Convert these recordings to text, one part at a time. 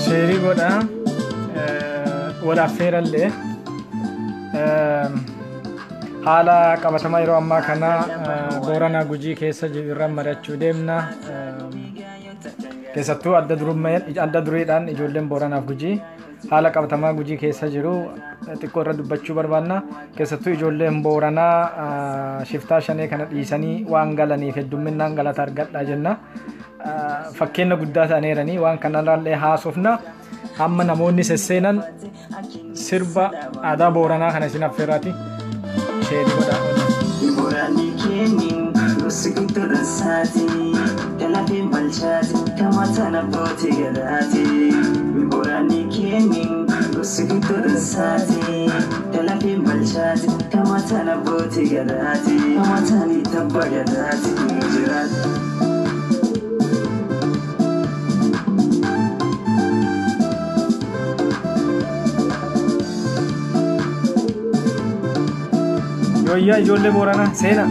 Sheerii godhaa wal affeerallee haala qabatamaa yeroo ammaa kana Booranaa Gujii keessa jiru irra mari'achuu deemna. Keessattuu adda dureedhaan ijoolleen Booranaaf Gujii haala qabatamaa Gujii keessa jiru xiqqoo irra dubbachuu barbaanna. Keessattuu ijoolleen Booranaa shiftaa shanee kana dhiisanii waan galaniif heddumminaan galata argadhaa jenna. Fakkeenya guddaa ta'aniiranii waan kanarraallee haasofna. Hamma namoonni sesseenan sirba aadaa Booranaa kana isin affeeraati. Sheerii godhaa. Boraanni kennin gosi guddoo saati dalafeen balchaati kamataan abbootii gadaati. Boraanni kennin gosi guddoo saati dalafeen balchaati kamataan abbootii gadaati. Kamataan tabba gadaati jiraati. Yooyyaa ijoollee Booranaa seena.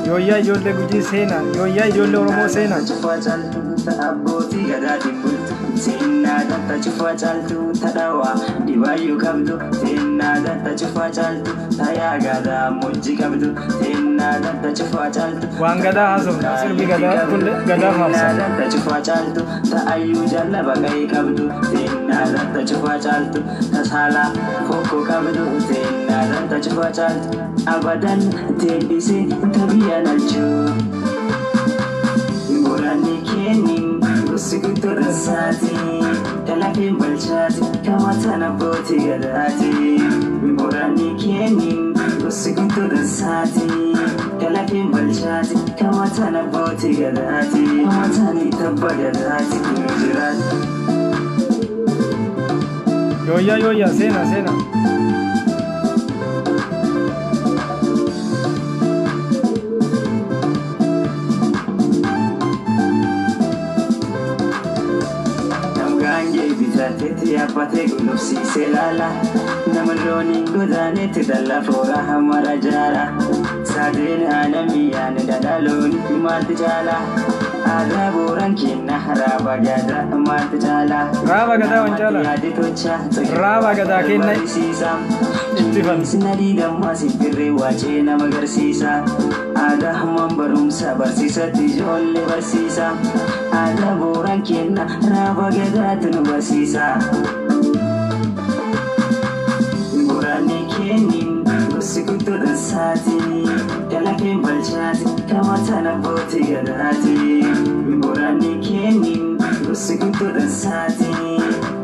Yooyyaa ijoollee Gujii seena. Yooyyaa ijoollee Oromoo seena. Cufaa caaltuu ta'a abbootii gadaatiin bultu. Seenaa tatta cufaa caaltuu tadhawaa dhibaayyuu qabdu. Seenaa tatta cufaa caaltuu tayaa gadaa mojji qabdu. Seenaa tatta cufaa caaltuu. Waan gadaa haasofna. Sirbi gadaa kun gadaa faarsa. Seenaa tatta cufaa caaltuu ta'ayyuu jalla baqayii qabdu. Seenaa tatta cufaa caaltuu tasaalaa fokkoo qabdu. Seenaa tatta cufaa caaltuu abadan teebbisee tabiyyaan alchuu. Boraanni kennin gosi guddoo saati dalafeen balchaati kamataan abbootii gadaati. Boraanni kennin gosi guddoo saati dalafeen balchaati kamataan abbootii gadaati. Kamataan tabba gadaati jiraati. Yooyyaa yooyyaa seena seena. Namgaangee bitateetti yaabbatee gulufsiisee laala. Nama looniin godaanetti dallaa foora hamara jaara. Sadeen aanamiyyaan dhadhaa loonii maaltu caala? Aadaa booran kenna raaba gadaa maaltu caala? Raaba gadaa waan caala. Yaadi tocha Raaba gadaa kenna itti fannu. Sinadii dammaa sibbirree waacee nama agarsiisa. Aadaa hammaan barumsa barsiisatti ijoollee barsiisa. Aadaa booran kenna raaba gadaatu nu barsiisa. Boraanni kennin gosi guddoo saati dalafeen balchaati kamataan abbootii gadaati. Boraanni kennin gosi guddoo saati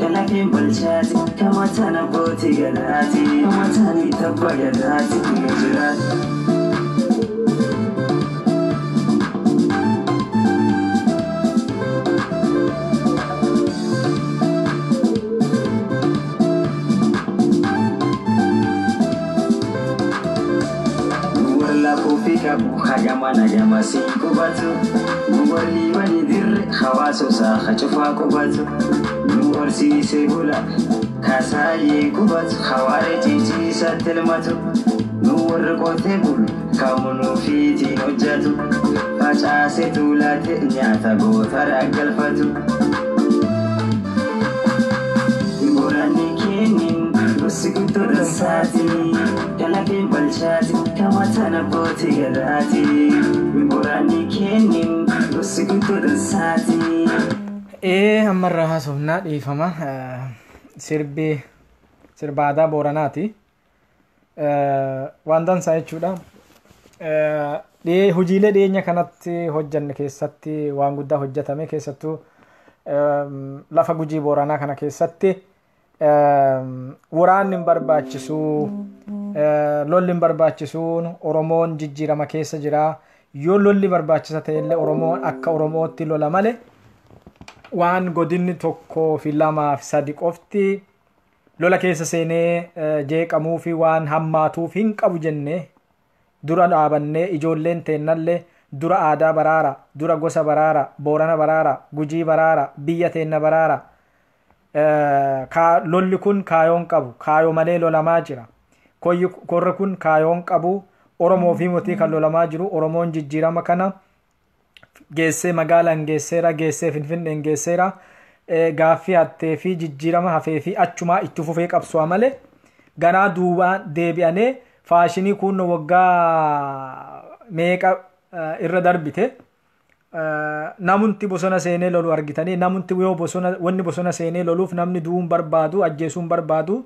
dalafeen balchaati kamataan abbootii gadaati. Kamataan tabba gadaati jiraati. Warra koofii qabu hagama nagama siin qubatu. Warri wali dirre hawaasa hacufaa qubatu. Nu horsiisee bula kasaayyee qubatu hawaare ciiciisa tilmatu. Nu warri qotee bulu kamunuu fiitiin hojjatu. Facaasee tuulaate nyaata gootara galfatu. Boraanni kennin gosi guddoo saati dalafeen balchaati kamataan abbootii gadaati. Boraanni kennin gosi guddoo saati. Ee ammarraa haasofnaa dhiifama. Sirbi sirba aadaa Booranaati. Waan dansaa jechuudha. Hojiilee dhiyeenya kanatti hojjanne keessatti waan guddaa hojjetame keessattuu lafa Gujii Booranaa kana keessatti waraanni hin barbaachisuu, lolli hin barbaachisuun Oromoon jijjiirama keessa jira. Yoo lolli barbaachisa ta'ellee Oromoon akka Oromootti lola malee waan godinni tokkoo fi lamaa fi sadi qofti Lola keessa seenee jeeqamuu fi waan hammaatuuf hin qabu jennee dura dhaabannee, ijoolleen teennallee dura aadaa baraara, dura gosa baraara, Boorana baraara, Gujii baraara, biyya teenna baraara. Lolli kun kaayoon qabu, kaayoo malee lolamaa jira. Korri kun kaayoon qabu, Oromoo fi mootii kan lolamaa jiru. Oromoon jijjiirama kana geessee magaalaan geesseera, geessee Finfinneen geesseera. Gaaffii hattee fi jijjiirama hafee fi achumaa itti fufee qabsu'a malee ganaa duubaan deebi'anee faashinii kun waggaa meeqa irra darbite namunti bosona seenee lolu argitanii, namunti yoo bosona, wanni bosona seenee loluuf namni du'uun barbaadu, ajjeesuun barbaadu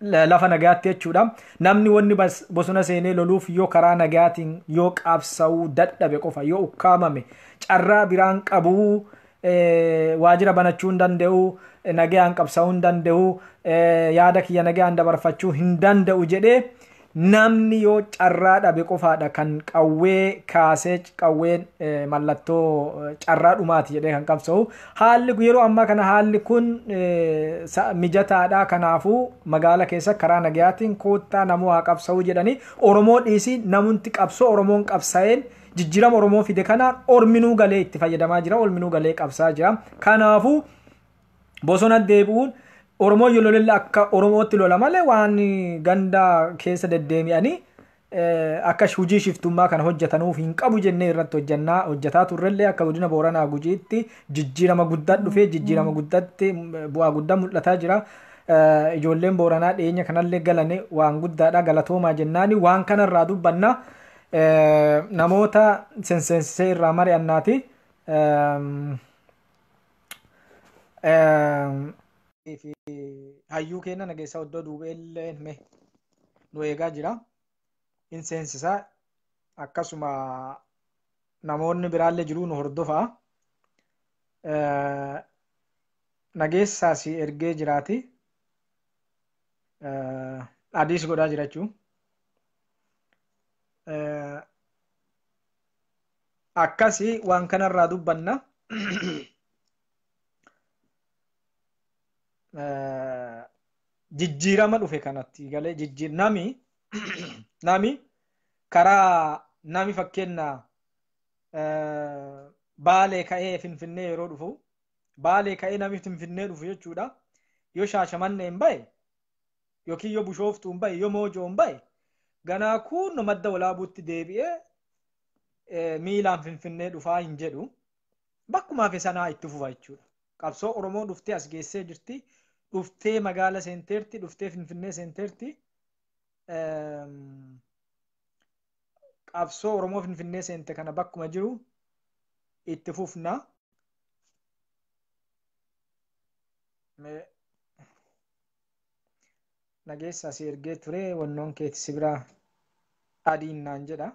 lafa nagaatti jechuudha. Namni wanni bosona seenee loluuf yoo karaa nagaatiin yoo qabsa'uu dadhabe qofa, yoo ukkaamame, carraa biraan qabuu, waajjira banachuu hin danda'u, nagaan qabsa'uu hin danda'u, yaada kiyya nagaan dabarfachuu hin danda'u jedhee namni yoo carraa dhabe qofaadha kan qawwee kaasee, qawween mallattoo carraa dhumaati jedhee kan qabsa'u. Haalli yeroo ammaa kana haalli kun mijataadha. Kanaafuu magaala keessa karaa nagayaatiin koottaa namuu haa qabsa'u jedhanii, Oromoo dhiisii namunti qabsoo Oromoon qabsa'een jijjiirama Oromoo fide kanaan orminuu galee itti fayyadamaa jira, orminuu galee qabsaa jira. Kanaafuu bosona deebi'uun Oromoon yoo lolelle akka Oromootti lola malee waan ganda keessa deddeebi'anii akka hojii shiftummaa kana hojjetanuuf hin qabu jennee irratti hojjannaa hojjetaa turrellee, akka godina Booranaa Gujiitti jijjiirama guddaa dhufee, jijjiirama guddaatti bu'aa guddaa mul'ataa jira. Ijoolleen Booranaa dhiyeenya kanallee galane waan guddaadha, galatoomaa jennaani waan kanarraa dubbanna. Namoota senseensisee irraa mari'annaati. Hayyuu kenna nageessaa iddoo duubeellee mee nu eegaa jira. In seensisaa, akkasuma namoonni biraallee jiru, nu hordofaa. Nageessaa si ergee jiraati. Adiis godhaa jira jechuun. Akkasi waan kanarraa dubbanna. Jijjiirama dhufe kanatti galee nami karaa nami fakkeenya Baalee ka'ee Finfinnee yeroo dhufu, Baalee ka'ee nami Finfinnee dhufu jechuudha. Yoo Shaashamannee hin bahe yookiin yoo Bushooftuu hin bahe, yoo Moojoo hin bahe, ganaa kun Madda Walaabuutti deebi'ee miilaan Finfinnee dhufaa hin jedhu. Bakkuma hafe sanaa itti fufa jechuudha. Qabsoo Oromoo dhuftee as geessee jirti. Dhuftee magaala seenteerti. Dhuftee Finfinnee seenteerti. Qabsoo Oromoo Finfinnee seente kana bakkuma jiru itti fufna. Nageessa si ergee ture, wannoon keeti si biraa adiin naan jedha.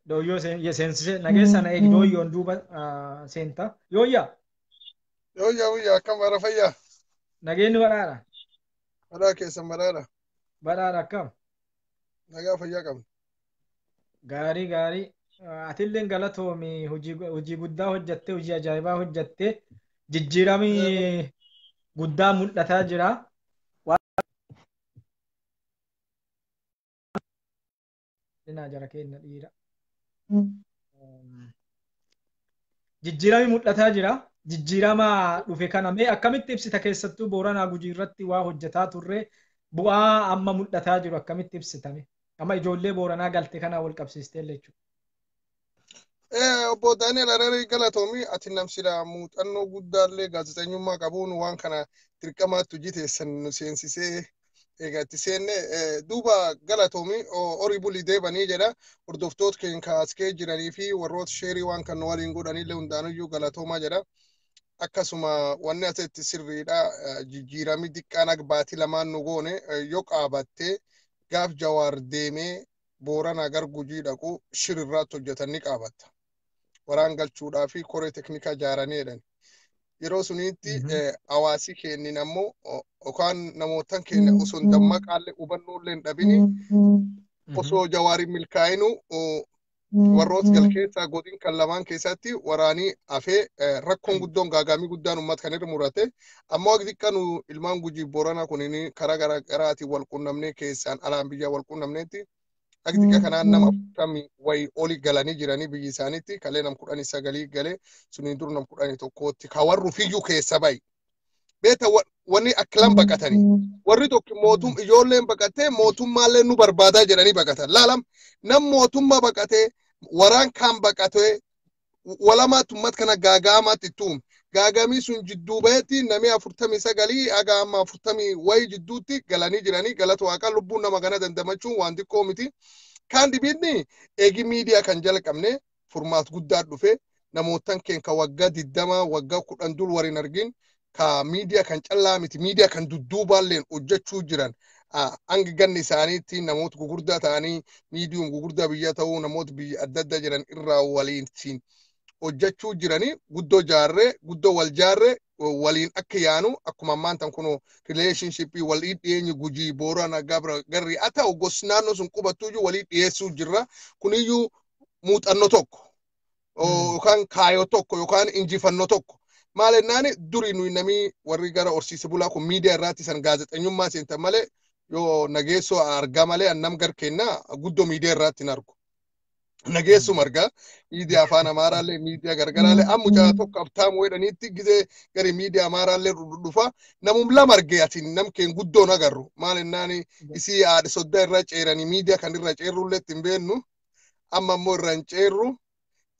Dooyyoo seensisee nageessa na eegi, dooyyoon duuba seenta. Yooyyaa. Yooyyaa, guyyaa akkam bara fayyaa? Nageenyi badhaadha. Badhaa keessan badhaadha. Badhaadha, akkam? Nagaa fayyaa qabna. Gaarii gaarii. Atilleen galatoomi, hojii guddaa hojjatte, hojii ajaa'ibaa hojjatte, jijjiiramii guddaa mul'ataa jira. Waan jara keenya dhiira. Jijjiiramii mul'ataa jira. Jijjiirama dhufe kana mee akkamitti ibsita? Keessattuu Booranaa Gujii irratti waa hojjetaa turre, bu'aa amma mul'ataa jiru akkamitti ibsitame? Amma ijoollee Booranaa galte kana wal qabsiistee jechuudha. Obbo Daani'el Ararii, galatoomii. Ati namsila muuxannoo guddaallee gaazexeessummaa qabuun waan kana dirqamaatti hojii teessan nu seensisee egaa itti seenne. Duuba galatoomii, horii bulii deebanii jedha. Hordoftoota keenya kaaskee jiranii fi warroota sheerii waan kan nu waliin godhanillee hundaanuyyuu galatoomaa jedha. Akkasuma wanni asitti sirriidha, jijjiiramni xiqqaan akka baatii lamaan nu goone yoo qaabattee, gaaf Jawaar deemee Booranaa gar Gujii dhaqu shirirraatti hojjetan ni qaabatta. Waraan galchuudhaa fi koree teknikaa ijaaranii jedhan. Yeroo sunitti hawaasi kennin ammoo yookaan namootan keenya osoo hin dammaqaallee hubannoolee hin dhabini, osoo Jawaariin milkaa'inu Warroota gal keessaa godin kan lamaan keessatti waraanii hafee rakkoon guddoon gaagaamii guddaan uummata kan irra murate. Ammoo akka xiqqaa nu ilmaan Gujii Booranaa kunniin karaa garaa garaatiin wal qunnamnee keessaan alaan biyyaa wal qunnamneetti akka xiqqaa kanaan nama 40 wayii oli galanii jiranii biyyi isaaniitti kalee nam 19 galee suniin dur nam 11tti ka warri fiyyuu keessa bayi. Beeta wanni akka lam baqatanii warri tokko mootum ijoolleen baqatee mootummaallee nu barbaadaa jedhanii baqatan. Laalam nam mootummaa baqatee waraan kaan baqatee walamaatti uummata kana gaagaamaatti itti uume. Gaagamii sun jidduu bahetti namni 49 haga amma 40 wayii jidduutti galanii jiranii galata waaqaa lubbuun nama kana dandamachuun waan xiqqoo miti. Kaan dhibiinni eegi miidiyaa kan jalqabne furmaat guddaa dhufe namootan keenya ka waggaa 20 waggaa 10 dur wariin argin ka miidiyaa kan callaa miti miidiyaa kan dudduubaalleen hojjechuu jiran hanga ganni isaaniitti namoota gugurdaa ta'anii miidiyuun gugurdaa biyya ta'uu namoota biyya adda addaa jiran irraa waliin hojjechuu jiranii guddoo jaarree guddoo wal jaarree waliin akka yaanu akkuma ammaan tan kunoo rileeshinshippii walii dhiyeenyi Gujii Boorana Gabra garri haa ta'u gosi naannoo sun qubattuyyuu walii dhiyeessuu jirra kuniyyuu muuxannoo tokko yookaan kaayoo tokko yookaan injifannoo tokko. Maal jennaan durii nuyi namii warri gara horsiise bulaa kun miidiyaa irraatti san gaazexeessummaa seentan malee yoo nageessoo argaa malee annam gar kennaa guddoo miidiyaa irraatti hin argu. Nageessuma argaa miidiyaa afaan Amaaraallee miidiyaa gargaraallee amma mucaa tokko abtaamu jedhaniitti gizee gari miidiyaa Amaaraallee dhufa namum lama argee ati nam keen guddoon agarru maal jennaan isii haadha soddaa irra ceeranii miidiyaa kan irra ceerrullee ittiin beennu amma ammoo irra hin ceerru.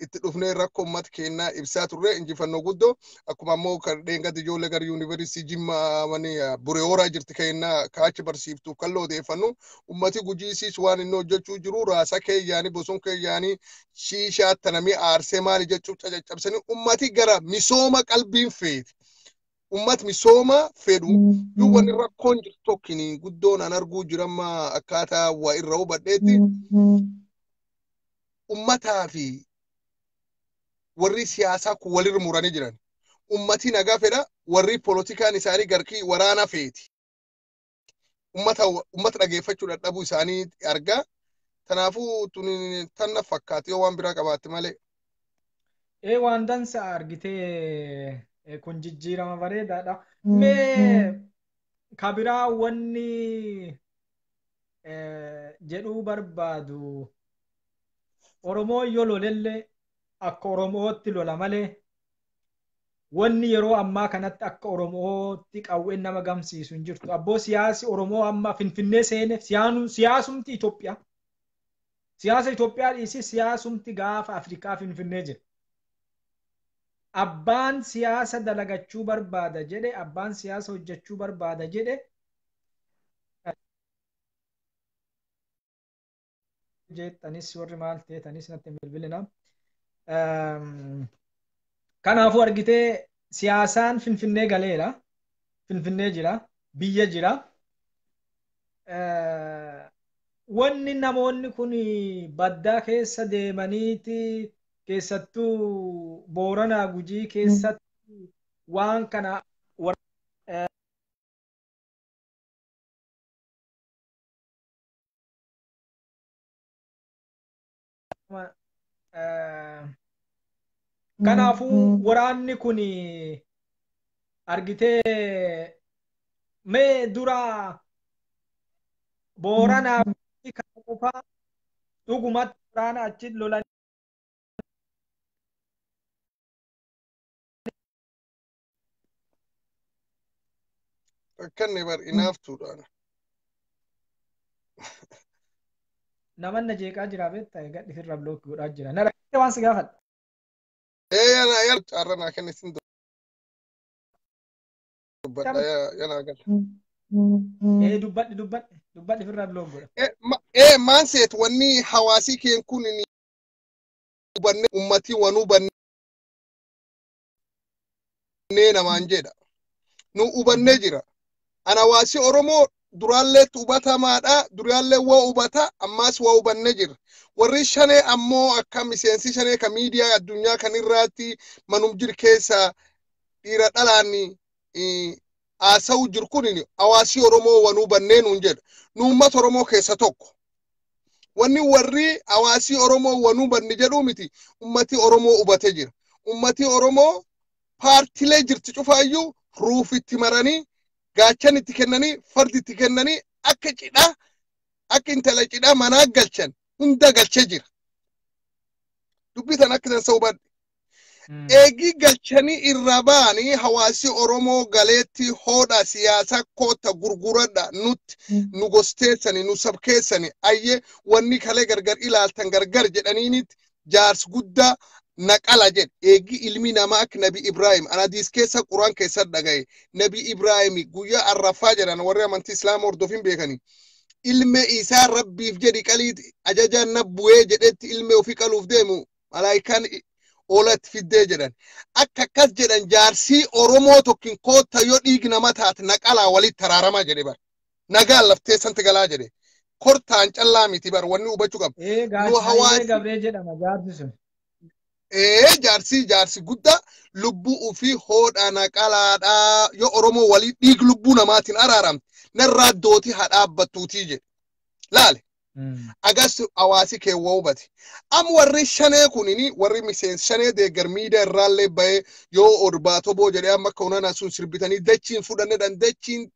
Itti dhufnee rakkoo uummata keenyaa ibsaa turre injifannoo guddoo akkuma ammoo kan dheengatti ijoollee gara yuunivarsiitii Jimmaa mani Buree Horaa jirti keenyaa kaachi barsiiftuuf kan odeeffannu uummati Gujiisiis waan inni hojjechuu jiru raasa keeyyaanii boson keeyyaanii shiishaa tanamii aarsee maali jechuuf cacaccabsanii uummati gara misooma qalbiin feeti. Uummat misooma fedhu yoo wanni rakkoon jirtu tokkini guddoon an arguu jiramma akkaataa waa irra hubadheetti uummataa fi warri siyaasaa kun walirra muranii jiran. Ummati nagaa fedha warri polotikaan isaanii garkii waraana feeti. Ummata dhageeffachuu dadhabuu isaanii argaa. Kanaafuu tuni tanna fakkaate yoo waan biraa qabaatte malee. Waan dansa argitee kun jijjiirama bareedaadha. Mee kabiraa wanni jedhuu barbaadu Oromoo yoo lolellee akka Oromootti lola malee wanni yeroo ammaa kanatti akka Oromootti qawween nama gamsiisu hin jirtu. Abboo siyaasi Oromoo amma Finfinnee seeneef siyaasumti Itoophiyaa. Siyaasa Itoophiyaa dhiisi siyaasumti gaafa Afrikaa Finfinnee jira. Abbaan siyaasa dalagachuu barbaada jedhe abbaan siyaasa hojjechuu barbaada jedhe jettanis warri maal ta'etanis natti bilbilina. Kanaafuu argitee siyaasaan Finfinnee galeera. Finfinnee jira. Biyya jira. Wanni namoonni kun baddaa keessa deemaniiti keessattuu Booranaa Gujii keessatti waan kana Kanaafuu waraanni kun argitee mee dura Booranaa kan qofaa dhugumatti waraana achi lolan Rakkanne bar inaaftuudhaan. Namanna jeeqaa jira beektaa gadhi firra bilookii godhaa jira. Na rakkate waan si gaafadha. Yana yana carraa naa kennisin dubbadha yana gala. Dubbadhi dubbadhi dubbadhi firra bilook godha. Maan seet wanni hawaasii keen kun ni hubanne ummatii waan hubannee namaan jedha. Nu hubannee jira. Ana hawaasii Oromoo duraallee hubatamaadha. Duraallee waa hubata ammaas waa hubannee jira. Warri shanee ammoo akka miseensi shanee ka miidiyaa addunyaa kan irraatti manum jir keessa dhiira dhalaan haasa'u jiru kun hawaasii Oromoo waan hubannee nuun jedha. Nu uummata Oromoo keessa tokko. Wanni warri hawaasii Oromoo wanuu banni jedhuu miti. Ummati Oromoo hubatee jira. Ummati Oromoo paartilee jirti cufaayyuu ruuf itti maranii, gaachan itti kennanii, fardi itti kennanii, akka cidhaa, akka intala cidhaa manaa galchan hunda galchee jira. Dubbii tan akka dansa hubadhe. Eegii galchanii irra ba'anii hawaasi Oromoo galeetti hoodha siyaasa koota gurguradha nutti nu gosteessani nu sabkeessani ayyee wanni kalee gargar ilaaltan gargar jedhaniinitti jaars guddaa naqala jedhe. Eegi ilmi namaa akka Nabi Ibrahim an hadiis keessa Quraan keessa dhagaye, Nabi Ibrahim guyyaa Arrafaa jedhan, warri amantii Islaama hordofin beekani, ilme isaa Rabbiif jedhi qalii ajajaan nabbu'ee jedhetti ilme ofii qaluuf deemu malaayikaan oolatti fiddee jedhan. Akka akkas jedhan jaarsii Oromoo tokkin kootta yoo dhiigi nama taate naqalaa walitti taraaramaa jedhe bar. Nagaan laftee santi galaa jedhe. Kortaan callaa miti bar wanni hubachuu qaba. Nu hawaasi Gabree jedhama jaarsi sun. Jaarsi guddaa lubbuu ofii hoodha naqalaadhaa yoo Oromoo walii dhiig lubbuu namaatiin araaramte narraa dootii haa dhaabbattuutii jedhe. Laale. Agas hawaasi keewwa hubate. Am warri shanee kunini warri miseensa shanee deeggar miidiyaa irraallee bahee yoo orbaa boo jedhee amma akka onanaa sun sirbitanii dachiin fudhannedhaan dachiin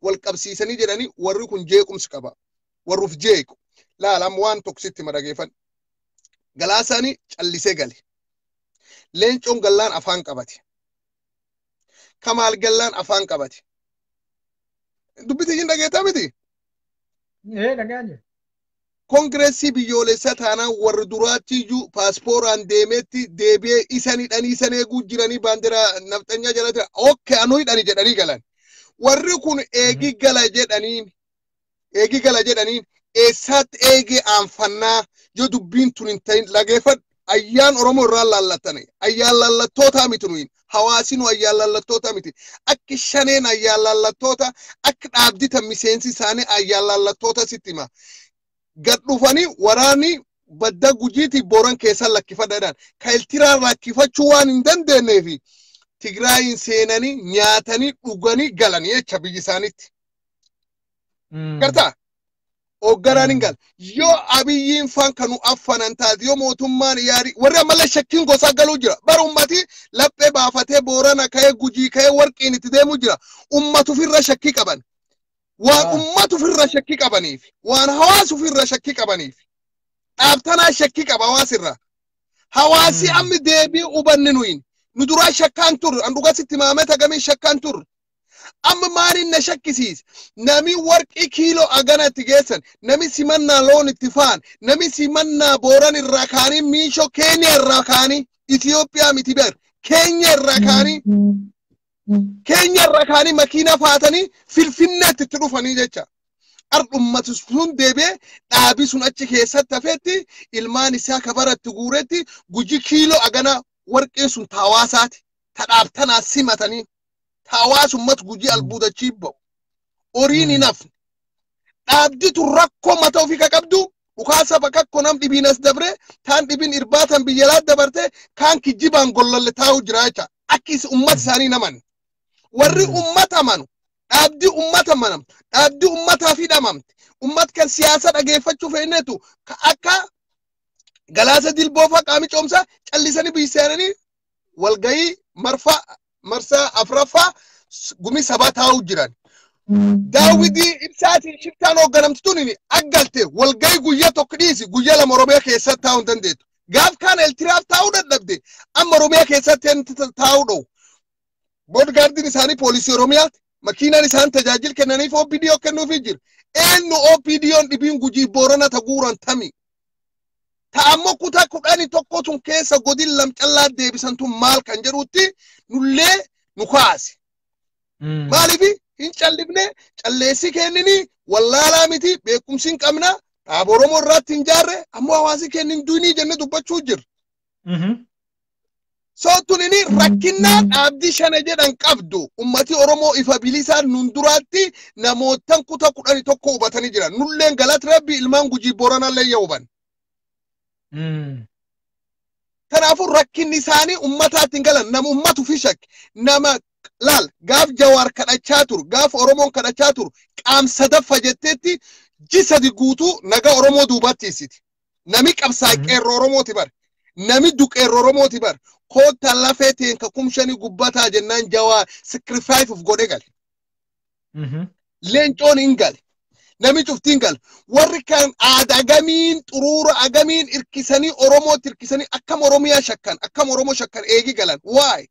wal qabsiisanii jedhanii warri kun jeequmsi qaba. Warruuf jeequ. Laala amma waan tokkositti madhageeffadhu. Galaasaanii callisee gale. Leencoon gallaan afaan qabate. Kamaal gallaan afaan qabate. Dubbitii hin dhageettaa miti? Ee, dhagaa jira. Kongireessii biyyoolessaa taanaan warri duraatti iyyuu paaspooraan deemeetti deebi'ee isan hidhanii isan eeguu jiranii baandiraa nafxanyaa jalatti okke anuu hidhanii jedhanii galan. Warri kun eegi gala jedhaniin eegi gala jedhaniin eessaatti eegee aanfannaa yoo dubbiin tun hin ta'in dhageeffadhu. Ayyaan Oromoo irraa laallatane ayyaan laallattoota miti, nuyin hawaasi nu ayyaan laallattoota miti. Akki shaneen ayyaan laallattoota, akka dhaabdita miseensi isaanii ayyaan laallattoota sitti hima. Gad dhufanii waraanni badda Gujiiti Booran keessan lakkifadhaadhaan ka Iltiraa lakkifachuu waan hin dandeenyeefi Tigraayin seenanii nyaatanii dhuganii galanii jecha biyyi isaaniitti. Gartaa? Hoogganaan hin gal. Yoo Abiyyiin faan kan nu affanan taate, yoo mootummaan yaari warri ammallee shakkiin gosaa galuu jira. Bara ummati laphee baafatee Boorana ka'ee Gujii ka'ee warqiin itti deemuu jira. Ummatu ofirra shakkii qaban. Waan ummatu ofirra shakkii qabaniif, waan hawaasa ofirra shakkii qabaniif, dhaabtanaa shakkii qaba hawaasirra. Hawaasi ammi deebii hubanne nuyin. Nu duraa shakkaan turre, an dhugaa sitti maamee tagamii shakkaan turre. Amma maaliin na shakkisiise? Nami warqii kiiloo agana itti geessan, nami simannaa loon itti fa'an, nami simannaa Booran irraa kaanii miishoo Keeniyaa irraa kaanii, Itoophiyaa miti bar, Keeniyaa irraa kaanii, Keeniyaa irraa kaanii makiinaa faatanii Finfinneetti itti dhufanii jecha. Ardhummatu sun deebi'ee dhaabii sun achi keessatti hafetti ilmaan isaa kabaratti guuretti Guji kiiloo agana warqeen sun tawaasaati. Ta dhaabtanaa simatanii. Hawaasummat Gujii albuudachii ba'u. Horiin hin hafne. Dhaabditu rakkoo mataa ofii ka qabdu dhukaasa bakakko nam dhibiin as dabre taan dhibiin irbaatan biyya laa dabarte kaan kijjibaan gollalle taa'u jira jecha. Akki ummata isaanii naman. Warri ummata amanu dhaabdii ummata amanamtu dhaabdii ummataaf hidhamamte ummat kan siyaasa dhageeffachuu feenetu akka Galaasa Dilboofaa qaami coomsaa callisanii biyya walgayii marfaa marsaa afraffaa gumii sabaa taa'uu jiran. Daawwitii Ibsaatiin shiftaan hoogganamtu tun aggalte walgayii guyyaa tokko dhiisi guyyaa 2 Oromiyaa keessatti taa'uu hin dandeettu. Gaaf kaan Eltiraaf taa'uu dadhabde amma Oromiyaa keessatti taa'uu dhowu. Boodgaardiin isaanii poolisii Oromiyaati. Makiinaan isaan tajaajila kennaniif OPDO kennuufii jira. Eenyu OPDO'n dhibiin Gujii Boorana ta guuran tami? Ta ammoo kutaa 11 tun keessa godin lamcallaa deebisan tun maal kan jedhutti nullee nu kaase. Maaliif hin callifne? Calleessi kennini wallaalaa miti, beekumsi hin qabna, dhaaba Oromoo irraatti hin jaarre, ammoo hawaasi kennin duunii jenne dubbachuu jirra. Sootun inni rakkinnaa dhaabdii shana jedhan qabdu ummati Oromoo ifa bilisaan nun duraatti namootan kutaa 11 hubatanii jiran. Nulleen galata Rabbi ilmaan Gujii Booranallee yoo huban. Kanaafuu rakkinni isaanii ummataatti hin galan, nama ummatu fi shakki nama laal. Gaaf Jawaar kadhachaa turu, gaaf Oromoon kadhachaa turu qaam sadaffa jetteetti Ji 3 guutuu nagaa Oromoo duubatti isiti. Nami qabsaa qeerroo Oromooti bar. Nami duqeerroo Oromooti bar. Koota lafee teenka 5,000 gubbataa jennaan Jawaa sacrifice of godhe gale. Leencoon hin gale. Nami cuftiin gale. Warri kan aadaa agamiin xuruura agamiin irkisanii, Oromootti irkisanii, akkam Oromiyaa shakkan, akkam Oromoo shakkan eegi galan. Waay.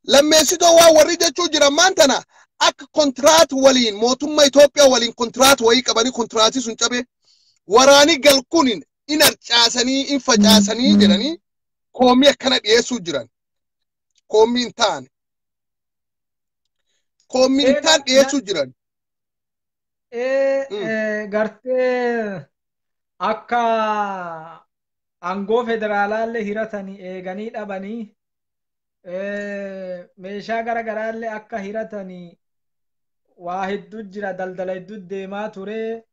Lammeessitoo waa warri jechuu jiran maan tana akka contract waliin, mootummaa Itoophiyaa waliin contract wayii qabanii, kontiraatii sun cabee waraanii galkuun in arcaasanii in facaasanii jedhanii koomii akkana dhiyeessuu jiran. Koomii hin taane. Koomii hin taane dhiyeessuu jiran. Gartee akka aangoo federaalaallee hiratanii eeganii dhabanii, meeshaa gara garaallee akka hiratanii, waa hedduu jira, daldala hedduu deemaa ture,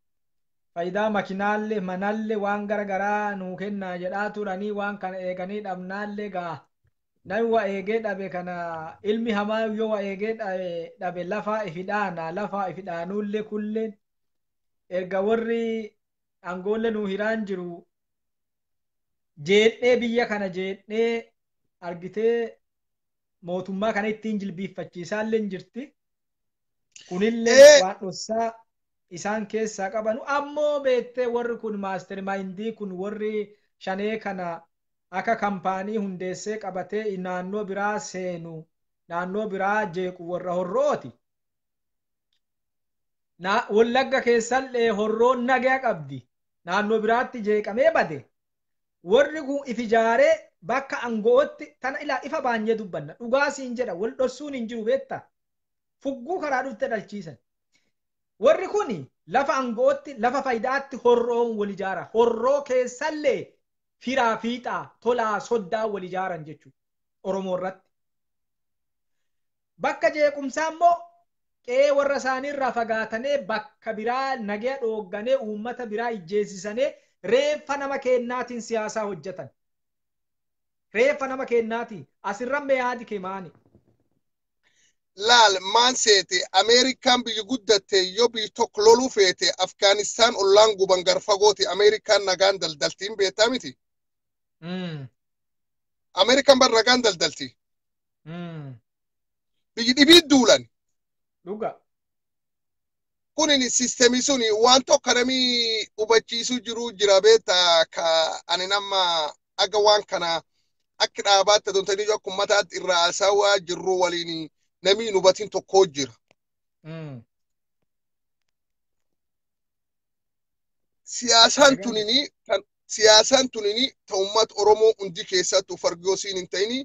faayidaa makinaallee manallee waan gara garaa nuu kennaa jedhaa turanii, waan kana eeganii dhabnaallee gaa namni waa eegee dhabe kana, ilmi hamaa yoo waa eegee dhabe lafaa ifi dhaana, lafaa ifi dhaanuullee kulleen erga warri aangoollee nuu hiraan jiru jeedhee, biyya kana jeedhee argitee mootummaa kana ittiin jilbiiffachiisaallee hin jirti. Kunillee waan dhossaa isaan keessaa qabanu. Ammoo beektee, warri kun mastermindii kun, warri shanee kana akka kampaanii hundeessee qabatee naannoo biraa seenu, naannoo biraa jeequ, warra horrooti. Wallagga keessallee horroon nagaa qabdi. Naannoo biraatti jeeqamee bade. Warri kun if ijaaree bakka aangootti tana ilaa ifa baanyee dubbanna. Dhugaa siin jedha, wal dhossuun hin jiru beektaa. Fugguu karaa dhufte dhalchiisan. Warri kun lafa aangootti, lafa faayidaatti horroon wal ijaara. Horroo keessallee firaa fiixaa tolaa soddaa wal ijaaran jechuudha. Oromoo irratti. Bakka jeequmsaa immoo qe'ee warra isaaniirraa fagaatanii bakka biraa nagaya dhoogganee, uummata biraa ijjeesisanii, reeffa nama kennaatiin siyaasaa hojjetan. Reeffa nama kennaatiin asirra mee yaadi kee maani? Laal, maan seete, Ameerikaan biyya guddatte yoo biyyi tokko loluu feete, Afgaanistaan ollaan guban gar fagooti, Ameerikaan nagaan daldaltiin beektaa miti. Ameerikaan bar nagaan daldalti. Biyyi dhibii duulan. Dhuga. Kunin sistemii suni waan tokko namni hubachiisuu jiru jira beektaa, ka ani nama aga waan kana akka dhaabaatti adontanii akka ummataatti irraa haasawaa jirru waliin namni hin hubatin tokko jira. Siyaasaan tunini, siyaasaan tunini ta uummata Oromoo hundi keessattuu fargoosiin hin ta'ini,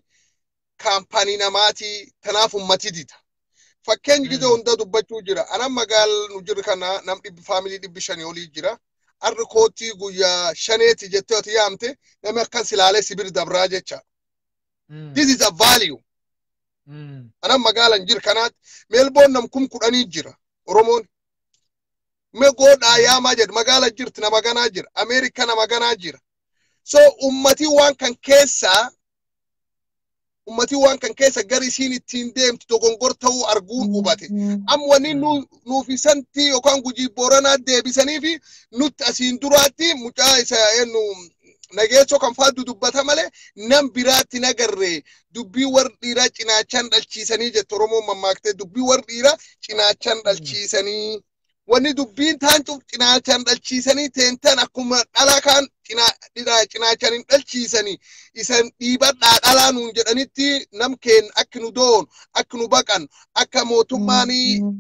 kaampaanii namaati, tanaaf ummati dida. Fakkeenyi gizee hunda dubbachuu jira. Anan magaal nu jiru kana nam dhibbi faamilii 500 olii jira. Arri kootii guyyaa shaneeti jettee ati yaamte, namni akkan silaalee sibir dabraa jecha. This is a value. Anan magaalan jir kanaatti Meelboon nam 10,000 jira Oromoon. Mee godhaa yaamaa jedhu, magaala jirti nama ganaa jira. Ameerika nama ganaa jira. So ummatii waan kan keessaa, ummatii waan kan keessa gar isiin ittiin deemtu dogongor ta'uu arguun hubate. Amma wanni nuuf isanti yookaan Gujii Booranaa deebisanii fi nutti asiin duraatti mucaa isa eenyu Nageessoo kan faaddu dubbata malee nam biraatti nagarree, dubbii warri dhiiraa cinaachaan dhalchiisanii jettu Oromoon mammaaktee, dubbii warri dhiiraa cinaachaan dhalchiisanii. Wanni dubbiin taan cuf cinaachaan dhalchiisanii teentan akkuma dhalaa kaan cinaachaan hin dhalchiisanii, isan dhiibadhaa dhalaa nuun jedhanitti nam keen akka nu doon, akka nu baqan, akka mootummaan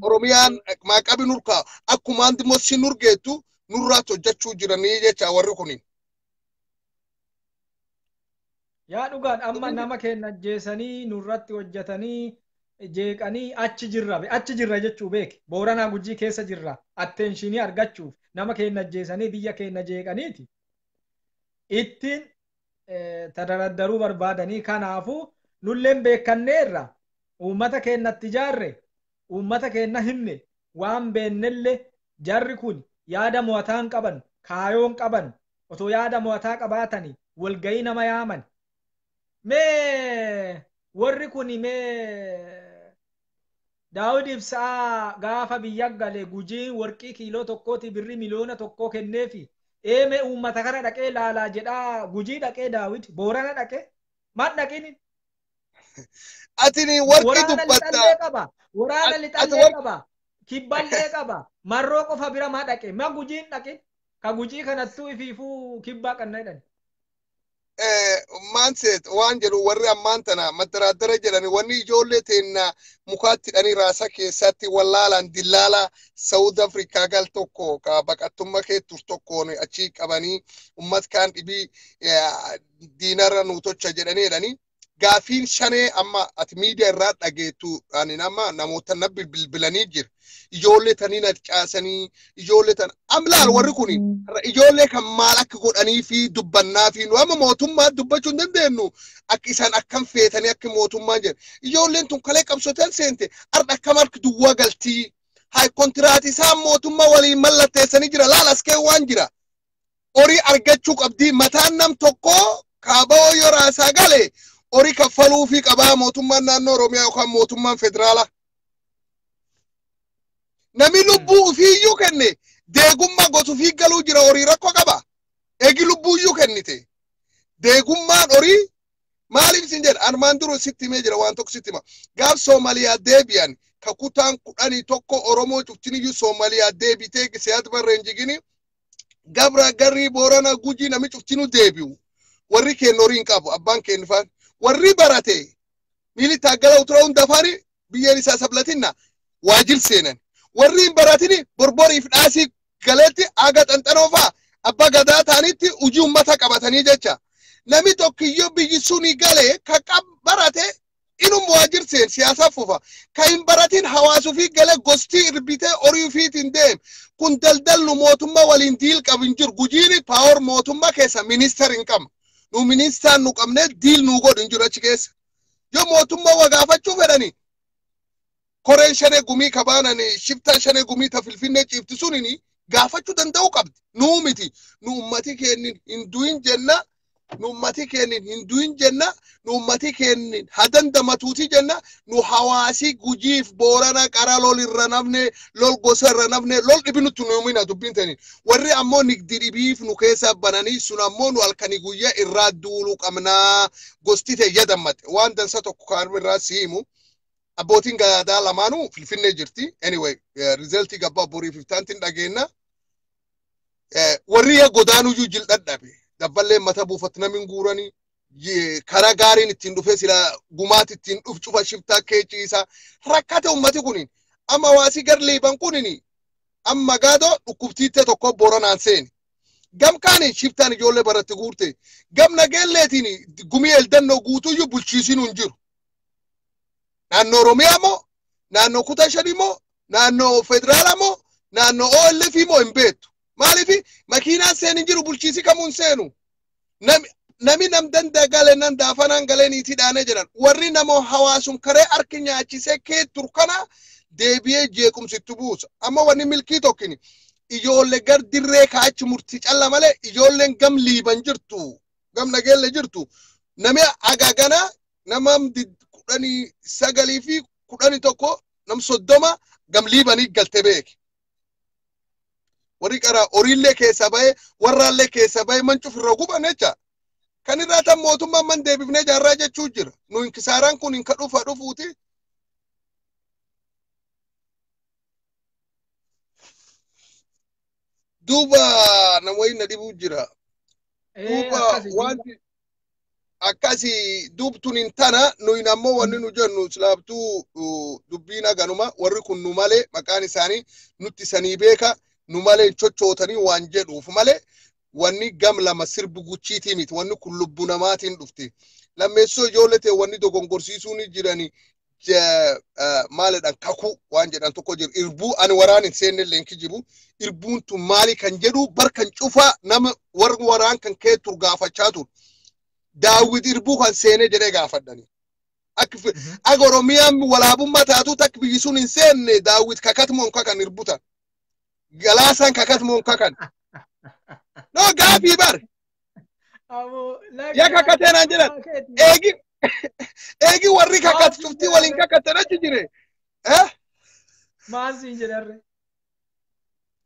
Oromiyaan maaqabi nurkaa akkumaan dimossi nurgeettu nurraatti hojjechuu jiranii jecha warri kuni. Yaa dhugaan, amma nama keenya ajjeesanii nurratti hojjetanii jeeqanii achi jirra, achi jirra jechuu beeki. Booranaa Gujii keessa jirra, attentionii argachuuf nama keenya ajjeesanii biyya keenya jeeqaniiti. Ittiin tadaraddaruu barbaadanii, kanaafuu nulleen beekanneerra, uummata keenyatti ijaarre, uummata keenya himne, waan beennellee jarri kun yaada mo'ataa hin qaban, kaayoon qaban, otoo yaada mo'ataa qabaatanii walgayii nama yaaman. Mee warri kun mee Daawud Ibsaa gaafa biyya gale Gujiin warqii kiiloo tokkooti birrii 1 miliyoona kenneefi eeme uummata kana dhaqee laalaa jedhaa Gujii dhaqee Daawud Boorana dhaqee maal dhaqini? Atini warqii Waraana dubbatta. lixallee qaba. Waraana Ati lixallee warqii qaba. Kibballee qaba. Marroo qofa bira maa dhaqe? Ma Gujiin dhaqe? Ka Gujii kanattuu ifiifuu kibbaa qanna jedhan. Maan seet waan jedhu warri ammaan tana maddaraadara jedhani wanni ijoollee teenna mukaatti hidhanii raasa keessatti wallaalaan dillaala Saawud Afrikaa gal tokko ka baqattummaa kee tur tokkoon achii qabanii ummat kaan dhibii diinarra nu tocha jedhanii jedhanii gaafiin shanee amma ati miidiyaa irraa dhageettu ani nama namoota na bilbilanii jira. Ijoollee tanii na caasanii ijoollee tan amlaal warri kuni ijoollee kan maal akka godhanii fi dubbannaa fi nu amma mootummaa dubbachuu hin dandeenyu akka isaan akkam feetanii akka mootummaan jedhan. Ijoolleen tun kalee qabsotan seente arda akkam harki duwwaa galtii. Hay kontiraati isaan mootummaa waliin mallatteessanii jira laal as kee waan jira. Horii argachuu qabdii mataan nam tokkoo kaaba'oo yoo raasaa gale horii kaffaluu fi qabaa mootummaan naannoo Oromiyaa yookaan mootummaan federaalaa. Namni lubbuu ofiiyyuu kenne deegummaa gosa ofii galuu jira horii rakkoo qaba. Eegi lubbuu iyyuu kennite. Deegummaan horii maaliif isin jedha armaan dura sitti himee jira waan tokko sitti hima. Gaaf Soomaliyaa deebi'an ka kutaan 11 Oromoo cuftiniyyuu Soomaliyaa deebitee siyaasa barreen jigini gabra garrii Boorana Gujii namni cuftinuu deebi'u. Warri keenya horii hin qabu abbaan keenya faan. Warri barate miili taaggala utura hunda afaani biyyeen isaa sablatinna waajjir seenan. Warri hin baratini borboriif dhaasii galeetti aga xanxanoo fa'a abbaa gadaa ta'anitti hojii uummata qabatanii jecha. Namni tokkiyyuu biyyi suni galee ka barate inum waajjir seen siyaasaaf fufa. Ka hin baratin hawaasa ofii galee gostii irbitee horii ofiitiin deem. Kun daldallu mootummaa waliin diil qabu hin jiru. Gujiin paawar mootummaa keessa ministeer hin qabnu. Nu ministeer nu qabnee diil nu godhu hin jiru achi keessa. Yoo mootummaa waa gaafachuu fedhani koreen shanee gumii kabaanani shiftaan shanee gumii ta Finfinnee ciifti sunini gaafachuu danda'uu qabdi. Nuu miti. Nu ummati keennin hin du'in jenna. Nu ummati keennin hin du'in jenna. Nu ummati keennin ha dandamatuuti jenna. Nu hawaasi Gujiif Boorana qara lol irra nafne lol gosa irra nafne lol dhibi nutti nu himina dubbiin tani. Warri ammoo nigdi dhibiif nu keessa bananii sun ammoo nu halkanii guyyaa irraa duuluu qabnaa. Gosti ta'e yadammate. Waan dansa tokko kan irraa si himu. Abbootiin gadaa lamaanuu Finfinnee jirti. Anyway, rizeltii gabbaa borii fiftaantiin dhageenna. Warri yaa godaanuyyuu jil dhadhabe. Dabballeen mata buufatti namni guuranii karaa gaariin ittiin dhufee sila gumaati ittiin dhuf cufa shiftaa kee ciisaa. Rakkate ummati kunin. Amma hawaasii gar liiban kunin amma gaadoo dhukkubtiittee tokko Booranaan seeni. Gam kaani shiftaan ijoollee baratti guurte. Gam nageelleetiin gumii eldannoo guutuyyuu bulchiisiin hin jiru. Naannoo Oromiyaa moo naannoo kutaa shanii moo naannoo federaalaa moo naannoo OLF moo hin beektu. Maaliif makiinaan seen hin jiru bulchiisi kamuu hin seenu. Nami nam danda'a galee nan daafanaan galee niitii dhaanee jedhan warri nama hawaasum karee harki nyaachisee kee turkana deebi'ee jeequmsitti buusa. Amma wanni milkii tokkini ijoollee gar dirree kaachi murtii calla malee ijoolleen gam liiban jirtu gam nageelle jirtu nami agagana nama 19 fi 11 nam 30 gam liibanii galte beeki. Warri qara horiillee keessa ba'ee warraallee keessa ba'ee mancuuf irra guban jecha. Kan irraa tan mootummaan man deebifnee jaarraa jechuu jira. Nu inkisaaraan kun hin kadhufa dhufuuti. Duuba namoonni na dhibuu jira. Duuba wanti akkasi duubtuun hin tana nuyi ammoo wanni nu jennu silaabtuu dubbiin haganuma warri kun nu malee maqaan isaanii nutti sanii beeka nu malee hin chochootanii waan jedhuuf malee wanni gam lama sirbi guchiitii miti wanni kun lubbuu namaatiin dhufti. Lammeessoo ijoollee ta'e wanni dogongorsiisuu ni jirani maalidhaan kakuu waan jedhan tokko jiru. Irbuu ani waraan hin seenne illee hin kijibu. Irbuun tun maali kan jedhu bar kan cufaa nama warri waraan kan kee tur gaafachaa ture. Daawit irbuu kan seenee jedhee gaafadhani. Akka Oromiyaan walaabummaa taatu takka biyyi sun hin seenne Daawit kakatmoon kakan irbutan. Galaasaan kakatmoon kakan. No gaafii bar. Yaa kakatee naan jedhan. Eegi eegi warri kakat cuftii waliin kakatan achi jire. Maal siin jedharre?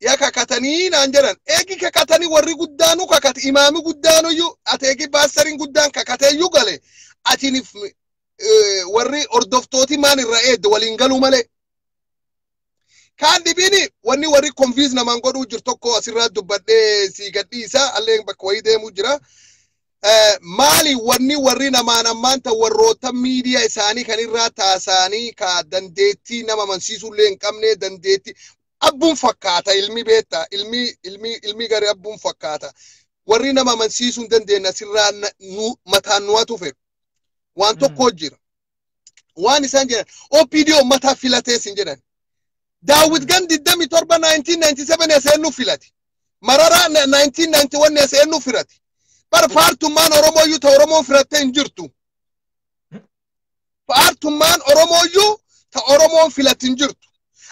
Yaa kakatanii naan jedhan. Eegi kakatanii warri guddaanuu kakate, imaami guddaanuyyuu ati eegi baastariin guddaan kakateeyyuu gale. Atinif warri hordoftooti maan irra eedde waliin galuu malee. Kaan dhibiini wanni warri confuse namaan godhuu jiru tokko asirraa dubbadhee sii gadhiisa, allee bakka wayii deemuu jira. Maali wanni warri namaan ammaan tan warroota miidiyaa isaanii kan irraa taasaanii ka dandeettii nama amansiisuullee hin qabne, dandeettii abbuun fakkaata ilmi beekta, ilmi gari abbuun fakkaata. Warri nama amansiisuu hin dandeenye asirraa mataan nuwatu fedhu. Waan tokko jira. Waan isaan jedhan OPD mataa filatee sin jedhan. Daawit gan 27 1997 as eenyu filate. Mararaa 1991 as eenyu filate. Bar paartummaan Oromooyyuu ta Oromoon filattee hin jirtu. Paartummaan Oromooyyuu ta Oromoon filatte hin jirtu.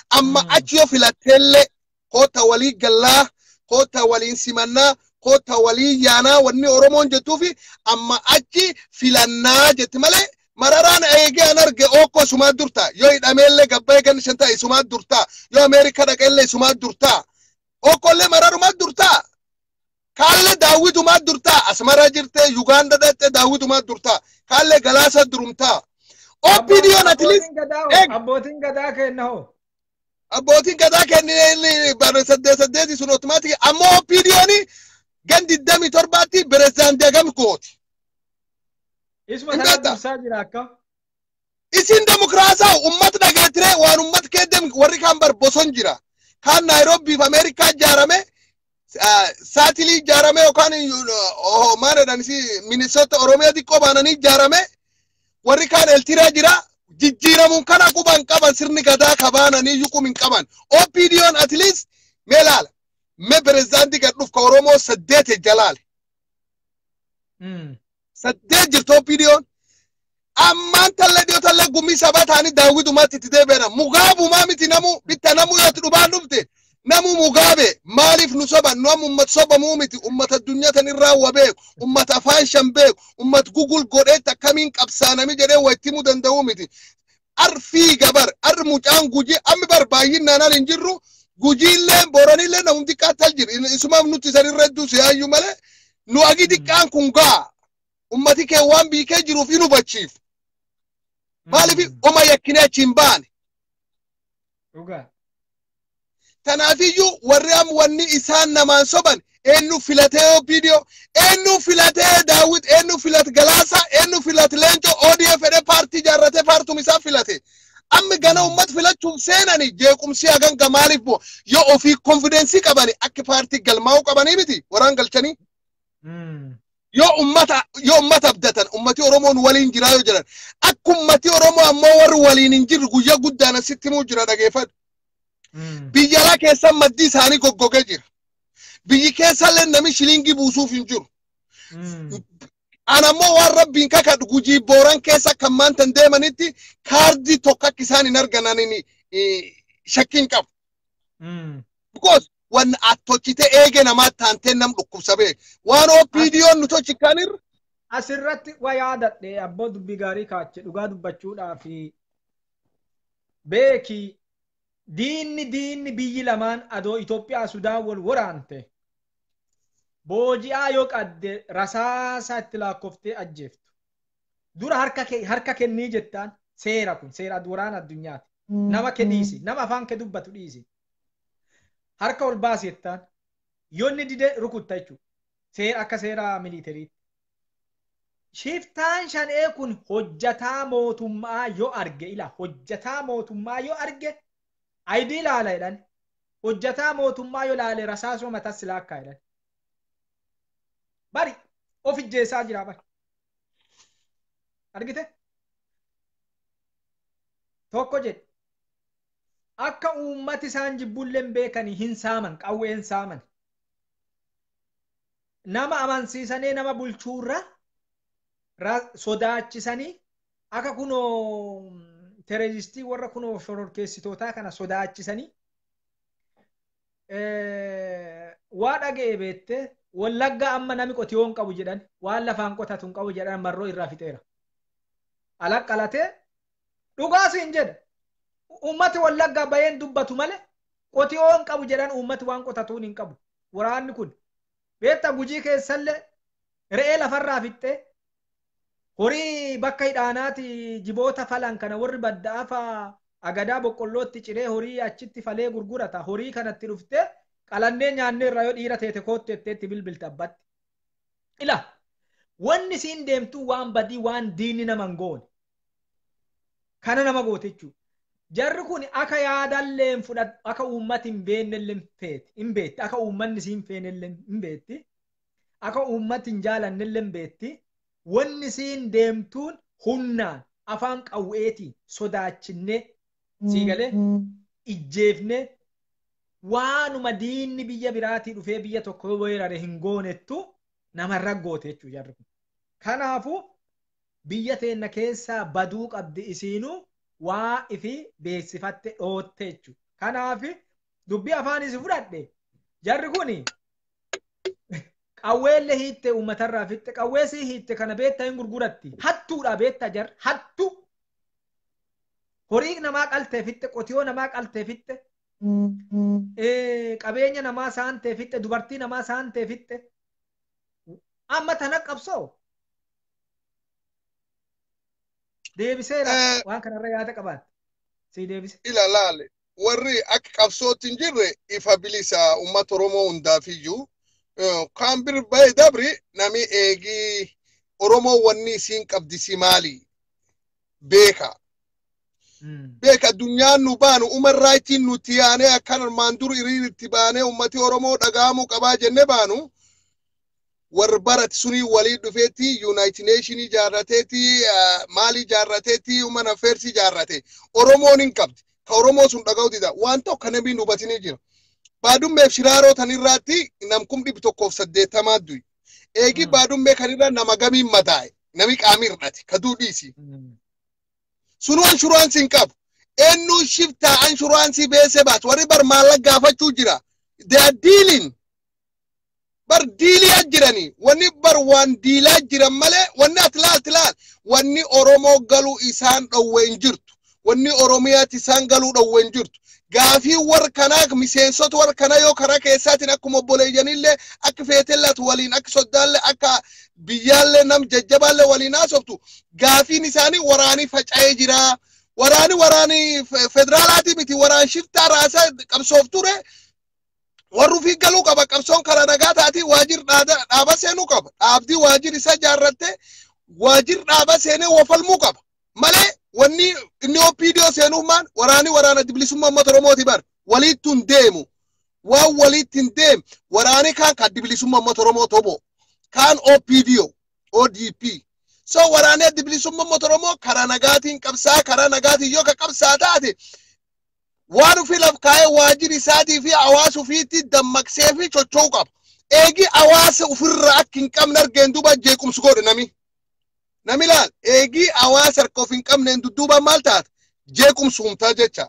Amma achi yoo filatteellee koota walii gallaa, koota waliin simannaa, koota walii yaanaa wanni Oromoon jettuufi amma achi filannaa jetti malee Mararaan eegee an arge okkoo isumaa durtaa, yoo hidhameellee gabbaa'ee ganni shan ta'a isumaa durtaa, yoo Ameerikaa dhaqeellee isumaa durtaa, okkollee mararumaa durtaa, kaallee daawwitumaa durtaa, Asmaraa jirtee Yugaanda dhaqxee daawwitumaa durtaa, kaallee Galaasa durumtaa. OPDO'n at least Abbootiin gadaa kenna hoo? Abbootiin gadaa kennine bara 8 8 sun otomaatikii, ammoo OPDO'n gan 27tti pirezidaantii hagam gooti. Isuma sana dursaa jira akka. Isin demokiraasaa ummata dhageetire waan ummata kee deemu warri kaan bar boson jira. Kaan Naayiroobii fi Ameerikaa ijaarame, saatilii ijaarame, yookaan maal jedhan Minisoota Oromiyaa xiqqoo baananii ijaarame, warri kaan Eltiraa jira. Jijjiiramuun kana quban qaban, sirni gadaa kabaananii yuqum hin qaban. OPDO'n at least mee laala. Mee pirezidaantii gad dhuf ka Oromoo 8 jalaale. 8 jirti OPDO'n. Ammaan tallee dhiyoo tallee gumii sabaa ta'anii daawwitumaatti itti deebi'an. Mugaabumaa miti namuu bitta, namuu yoo itti dhubaan dhufte namuu Mugaabe maaliif nu soban? Nu amma ummata sobamuu miti, ummata addunyaa tan irraa wa beeku, ummata afaan shan beeku, ummata Google godheetti akkamiin qabsaanami jedhee wa itti himuu danda'uu miti. Arfii gabar ar mucaan Gujii ammi bar baay'inaan al hin jirru, Gujiillee Booranillee namum xiqqaa tal jira, isumaaf nuti isan irra hedduu siyaayyuu malee nu agi xiqqaan kun ga'a. Ummati kee waan biikee jiruuf hin hubachiif. Maaliif oma yakkinee achi hin baane. Dhugaa. Tanaafiyyuu warri am wanni isaan namaan soban eenyu filatee OPDO, eenyu filatee Daawit, eenyu filate Galaasa, eenyu filate Leencoo, ODF fedhee paartii ijaarratee paartum isaa filate. Ammi gana ummat filachuuf seenani jeequmsi haganga maaliif bu'a? Yoo ofii confidence qabani akka paartii galmaa'uu qabanii miti waraan galchanii. Yoo ummata abdatan, ummati Oromoon waliin jiraa yoo jedhan, akka ummati Oromoo ammoo warri waliin hin jirre guyyaa guddaan asitti himuu jira, dhageeffadhu. Biyya alaa keessa maddi isaanii goggogee jira. Biyyi keessallee namni shilingii buusuuf hin jiru. Ana ammoo waan rabbiin kakadhu, Gujii Booran keessa kan maantan deemanitti kaardii tokko akka isaan hin argananiin shakkiin qabu. Because wanni attochite eege namaa taantee nam dhukkubsa beek. Waan OPDO'n nu tochikanirra. Asirratti waa yaadadhe, abboo, dubbii gaarii kaache. Dhugaa dubbachuudhaaf beeki, diinni biyyi lamaan adoo Itoophiyaa Sudaan wal waraante booji'aa yoo qadde rasaasa itti lakkoftee ajjeeftu. Dura harka kennii jettaan, seera kun seera waraana addunyaati. Nama kee dhiisi, nama afaan kee dubbatu dhiisi. Harka ol baasi jettaan, yoo inni dide rukutta jechuudha. Seera akka seera militariitti. Shiftaan shanee kun hojjataa mootummaa yoo arge, ila hojjataa mootummaa yoo arge ID ilaala jedhan. Hojjataa mootummaa yoo ilaale rasaasuma matas laakkaa jedhan. Bari of ijjeessaa jira bari. Argite? Tokko jedhe. Akka uummati isaan jibbullee beekanii hin saaman, qawwee hin saaman. Nama amansiisanii nama bulchuurra sodaachisanii akka kunoo terroristii warra kunoo shororkeessitootaa kana sodaachisanii waa dhaga'e beette. Wallagga amma nami qotiyoo hin qabu jedhan, waan lafaan qotatu hin qabu jedhan, marroo irraa fixeera. Alaqqalatee dhugaa siin jedha. Uummati Wallaggaa baheen dubbatu malee qotiyoo hin qabu jedhan, uummati waan qotatuun hin qabu. Waraanni kun beektaa Gujii keessallee re'ee lafarraa fixxee, horii bakka hidhaanaati jiboota falan kana warri badda'aa faa agadaa boqqollootti ciree horii achitti falee gurgurata. Horii kanatti dhuftee qalannee nyaanneerra, yoo dhiira teete koottu jetteetti bilbilta abbatti. Ila wanni siin deemtu waan badii, waan diinni nama hin goone. Kana nama goote jechuudha. Jarri kun akka yaadallee hin fudhatu, akka uummati hin beennellee hin feeti, hin beetti, akka uummanni siin feenellee hin beetti, akka uummati hin jaalannellee hin beetti. Wanni siin deemtuun humnaan afaan qawweetiin sodaachinnee, sii galee, ijjeefnee, waanuma diinni biyya biraatii dhufee biyya tokko weerare hin goonettu namarra goote jechuudha jarri kun. Kanaafuu biyya teenna keessaa baduu qabdi, isiinuu waa ifi beeksifatte dhootte jechuudha. Kanaaf dubbii afaan isi fudhadhe, jarri kun qawweellee hiitte, uummatarraa fixxe, qawwee sii hiitte kana beektaa hin gurguratti, hattuudha beektaa, jarri hattu, horii namaa qaltee fixxe, qotiyoo namaa qaltee fixxe, qabeenya namaa saantee fixxe, dubartii namaa saantee fixxe, amma tana qabsoo deebiseera waan kanarra yaada qabaatte sii deebise. Ila laale, warri akka qabsootti hin jirre ifa bilisa uummata Oromoo hundaafiyyuu kaan bir bahe dabri nami eegii Oromoo wanni isiin qabdisi maali beeka. Beeka addunyaan nu baanu human rightiin nuti yaanee akkan armaan dur hiriiritti baanee ummati Oromoo dhaga'amuu qabaa jenne baanu, warri barate sunii walii dhufeeti United Nation ijaarrateeti, maali ijaarrateeti, human affairs ijaarrate. Oromoon hin qabdi. Ka Oromoo sun dhaga'uu dida. Waan tokko namni hubatinii jira. Baadummeef Shiraaroo tanirraatti nam 180,000 du'i. Eegi Baadummee kanirra nama gamiin madaa'e, nami qaamii hir'ate ka duudhiisi. Sunuu inshuraansii hin qabu. Eenyuun shiftaa inshuraansii beesee baatu warri bar maallaqa gaafachuu jira. They are dealing. Bar diilii jiranii, wanni bar waan diilaa jiran malee, wanni ati laal laal, wanni Oromoo galuu isaan dhowwe hin jirtu. Wanni Oromiyaatti isaan galuu dhowwe hin jirtu. Gaafii warra kanaa, miseensota warra kanaa, yoo karaa keessaatiin akkuma obboleeyyanillee akka feetellaatu waliin, akka soddaallee, akka biyyaallee, nam jajjabaallee waliin haasoftu, gaafiin isaanii waraanii faca'ee jira. Waraani waraanii federaalaati miti, waraan shiftaa raasaa qabsoof ture. Warri ofii galuu qaba, qabsoon karaa nagaa taati waajir dhaaba seenuu qaba. Dhaabdii waajir isa jaarratte waajir dhaaba seenee wafalmuu qaba. Malee wanni inni OPDO seenuuf maan waraani waraana bilisummaa uummata Oromooti bar walitti hin deemu. Waan walitti hin deemu, waraani kaan kan bilisummaa uummata Oromoo tobo, kaan OPDO ODP. So waraanni adda bilisummaa uummata Oromoo karaa nagaatiin qabsaa, karaa nagaatiin yoo ka qabsaa taate waan ofii laf kaa'ee waajjira isaatii fi hawaasa ofiitti dammaqsee fi socho'uu qaba. Eegi hawaasa ofirraa akka hin qabne argeen duuba jeequmsi godhe nami. Nami laal, eegi hawaasa harka of hin qabneen dudduuba maal taata? Jeequmsi humtaa jecha.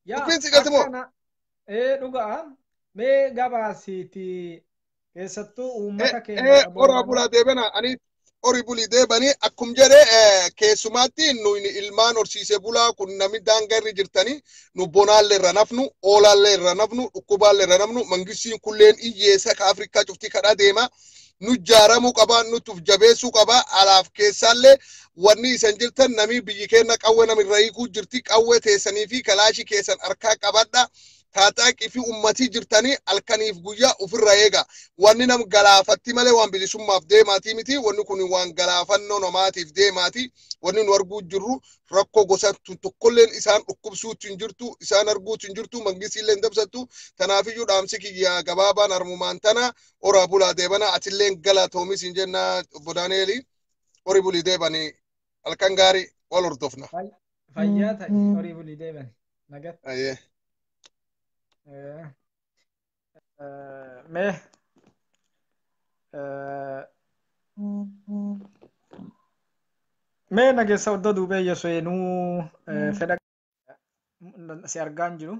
Dubbiin si galti moo? Ee, dhugaa, mee gabaasiiti, keessattuu uummata keenya. Ora bulaa deebana, ani horii bulii deebanii akkum jedhe, keessumaatti nu ilmaan horsiisee bulaa kun nami daangaa irra jirtanii nu bonaallee irra nafnu, oolaallee irra nafnu, dhukkubaallee irra nafnu, mangistiin kulleen hiyyeessa ka Afrikaa cuftii kadhaa deema. Nu jaaramuu qaba, nu tuf jabeessuu qaba, alaaf keessaallee wanni isan jirtan nami biyyi keenya qawwee nami irra hiikuu jirti, qawwee teessanii fi kalaashii keessan harkaa qabadha. Taaxaaqii fi ummatii jirtanii halkaniif guyyaa ofirra eega. Wanni nam galaafatti malee waan bilisummaaf deemaatii miti. Wanni kun waan galaafannoo namaatiif deemaati. Wanni nu arguu jirru rakkoo gosa tokkolleen isaan dhukkubsuutti hin jirtu, isaan arguutti hin jirtu, mangisiillee hin dabsattu. Tanaafiyyuu dhaamsi kiyya gabaabaan harmumaan tana, oraa bulaa deebana, atilleen galatoomis hin jenna obbo Daaneeli. Horii bulii deebanii, halkan gaarii, wal hordofna. Fayyaa ta'i, horii bulii deebani. Nagatti. Ayyee. Mee mee nageessa oddoo duubee yeseenuu fedha si argaan jiru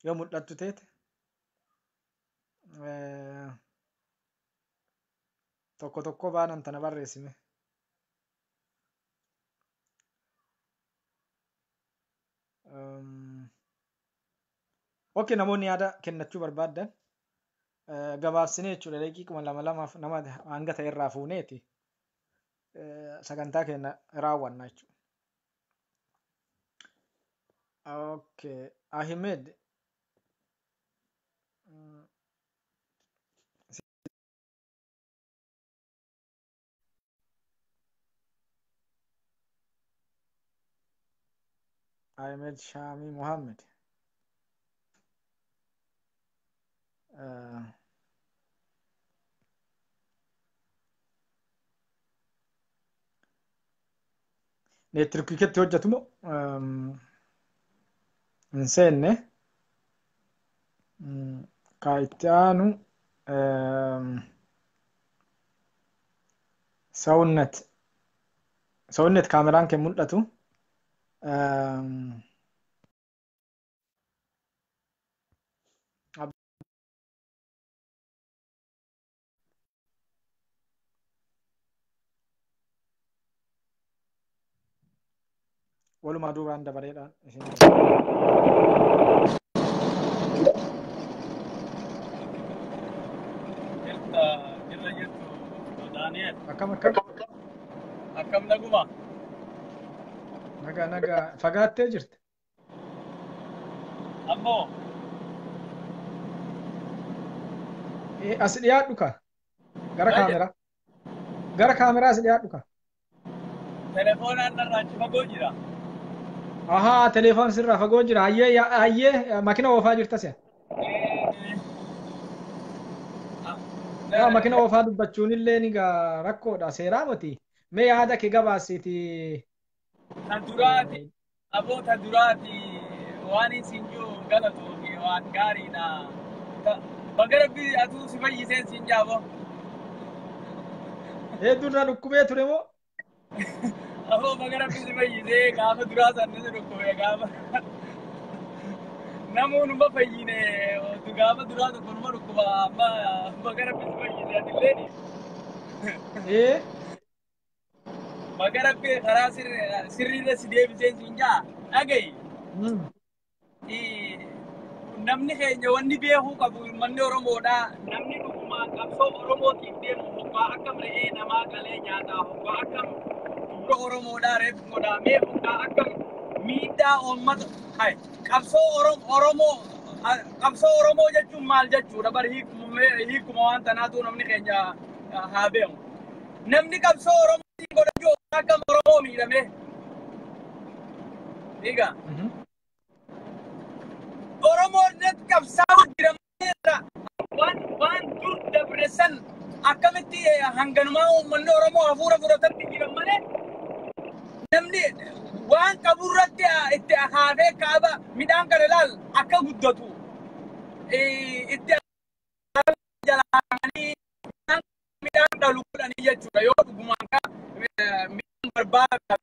yoo mul'attu teete tokko tokko baanan tana barreessime. Okay, namoonni yaada kennachuu barbaaddan gabaabsinee jechuudha daqiiquma lama lamaaf nama hanga ta'e irraa fuuneeti sagantaa keenya raawwanna jechuudha. Okay, Ahmed. Ahmed Shami Muhammad. Neettirikii keetti hojjetu moo hin seenne ka itti aanu sawunnet sawunnet kaameraan kee mul'atu. Walumaa duubaan dabareedhaan isin Jirra jirtu Daani'el. Akkam akkam? Akkam naguma? Nagaa nagaa fagaattee jirti. Ammoo As dhiyaadhu ka gara kaameraa. Gara kaameraa as dhiyaadhu ka. Telefoonaan narraa achi fagoo jira. Ahaa, telefoon sirraa fagoo jira. Hayyee hayyee makina oofaa jirta si'a. Yaa makina oofaa dubbachuun illee ni gaa rakkoodha. Seeraa miti. Mee yaada kee gabaasiiti. Ta duraati aboo ta duraati waan isin jiru galatu waan gaariidha. Baga Rabbi atuu si fayyiseen siin jaabo. Hedduu na dhukkubee ture moo? Aboo baga Rabbi si fayyisee gaafa duraa san si dhukkubee gaafa. Namuu numa fayyine gaafa duraa tokko numa dhukkuba amma baga Rabbi si fayyisee atillee. Ee. Baga Rabbi karaa sirriirra si deebiseen siin jaa dhagayi. Namni keenya wanni beekuu qabu uummanni Oromoodha. Namni dhugumaan qabsoo Oromootiif deemu hoggaa akkam re'ee namaa galee nyaataa hoggaa akkam dubra Oromoodhaa reefu godhaamee hoggaa akkam miidhaa uummata qabsoo Oromoo qabsoo Oromoo jechuun maal jechuudha bari hiikuma waan tanaatu namni keenya haa beeku. Namni qabsoo Oromootiin godhachuu akkam Oromoo miidhame. Dhiiga. Oromoo irratti qabsaa'u jira waan dur dabre san akkamitti hanganumaa uummanni Oromoo hafuura fudhatatti jiran malee namni waan qaburratti itti akaafee kaaba midhaan kana ilaal akka guddatu itti jalaanii midhaan dhalu godhanii jechuudha yoo dhugumaan midhaan barbaada.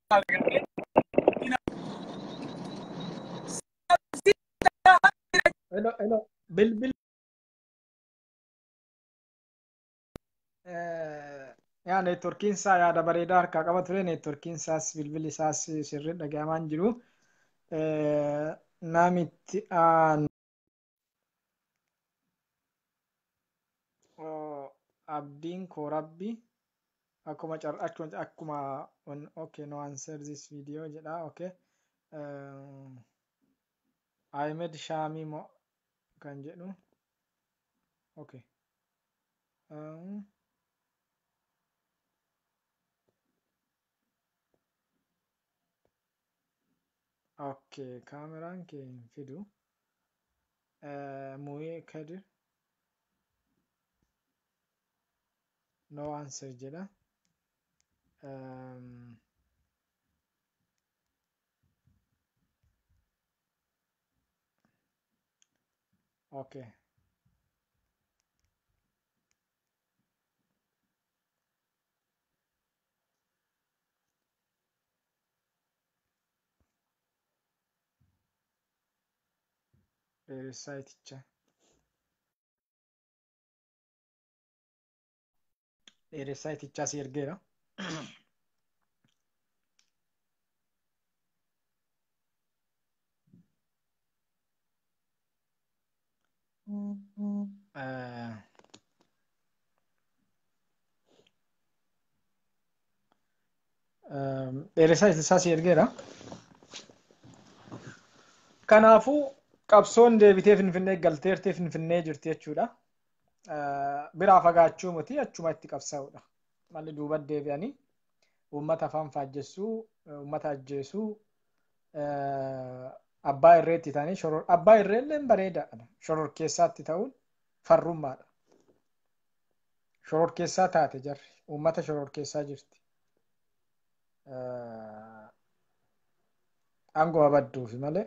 Hello, hello. Bilbil. Yaa neetworkiin isaa yaada bareedaa harkaa qaba ture. Neetworkiin isaas bilbilli isaas sirrii dhagahamaa hin jiru. Namitti aanu abdiin koo rabbi akkuma akkuma okay no answer this video jedha okay. Ahmed Shami mo kan jedhu okay. Okay, kaameraan kee hin fidu. Mu'ee Kadir no answer jedha. Okay. Dheeressaayiticha. Dheeressaayiticha si ergeera. Dheeressaa isaa si ergeera. Kanaafuu qabsoon deebitee Finfinnee galteertee Finfinnee jirti jechuudha. Biraa fagaachuu miti, achuma itti qabsaa'udha. Malli duuba deebi'anii uummata afaan faajjessuu, uummata ajjeesuu, abbaa irreetti ta'anii shoror abbaa irreellee bareedaadha. Shoror keessaatti ta'uun farrummaadha. Shoror keessaa taate jarri uummata shoror keessaa jirti. Aangoo abadduufi malee.